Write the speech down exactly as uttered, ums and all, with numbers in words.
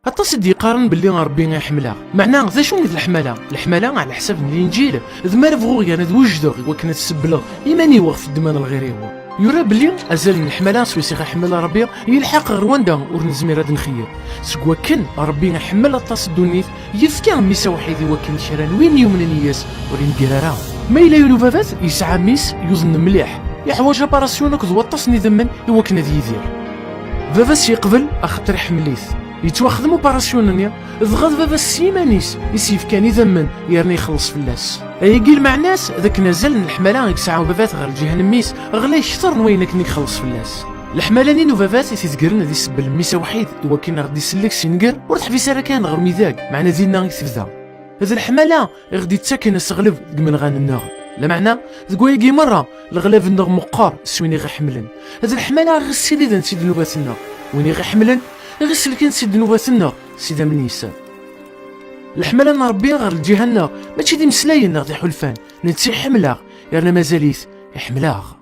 Aṭas i d-yeqqaren belli Ṛebbi iḥemmel-aɣ. Meɛna, d acu i d leḥmala? Leḥmala, ɛla ḥsab n Linǧil, d mi ara bɣuɣ yerna ad wejdeɣ i wakken ad sebbleɣ iman-iw ɣef ddemma n lɣir-iw. Yura belli azal n leḥmala s wis i ɣ-iḥemmel Ṛebbi yelḥeq ɣer wanda ur nezmir ad nxeyyeb. Seg wakken Ṛebbi iḥemmel aṭas ddunit, yefka mmi-s awḥid i wakken kra n win yumnen yis ur inegger ara. Ma yella yiwen ubabat yesɛa mmi-s yuḍen mliḥ, yeḥwaǧ aparasyon akked waṭas n idammen i wakken ad yidir. Baba-s yeqbel axaṭer iḥemmel-it. Yettwaxdem uparasyon-nni, dɣa d baba-s s yiman-is i s-yefkan idammen yerna ixelleṣ fell-as. Ayagi lmeɛna-s d akken azal n leḥmala i yesɛa ubabat ɣer lǧiha n mmi-s ɣlay kter n wayen akken i ixelleṣ fell-as. Leḥmala-nni n ubabat i t-idegren ad isebbel mmi-s awḥid i wakken ad ɣ-d-isellek si nnger, ur teḥbis ara kan ɣer umidag, meɛna dinna i tebda. D leḥmala i ɣ-d-ittaken aseɣleb deg imenɣan-nneɣ. Lameɛna, deg wayagi merra, leɣlab-nneɣ meqqer s win i ɣ-iḥemmlen. D leḥmala i ɣ-ssiriden si ddnubat-nneɣ. Win i ɣ-iḥemmlen, i ɣ-isellken si ddnubat-nneɣ s idammen-is. Leḥmala n Ṛebbi ɣer lǧiha-nneɣ mačči d imeslayen neɣ d iḥulfan. Netta iḥemmel-aɣ, yerna mazal-it iḥemmel-aɣ.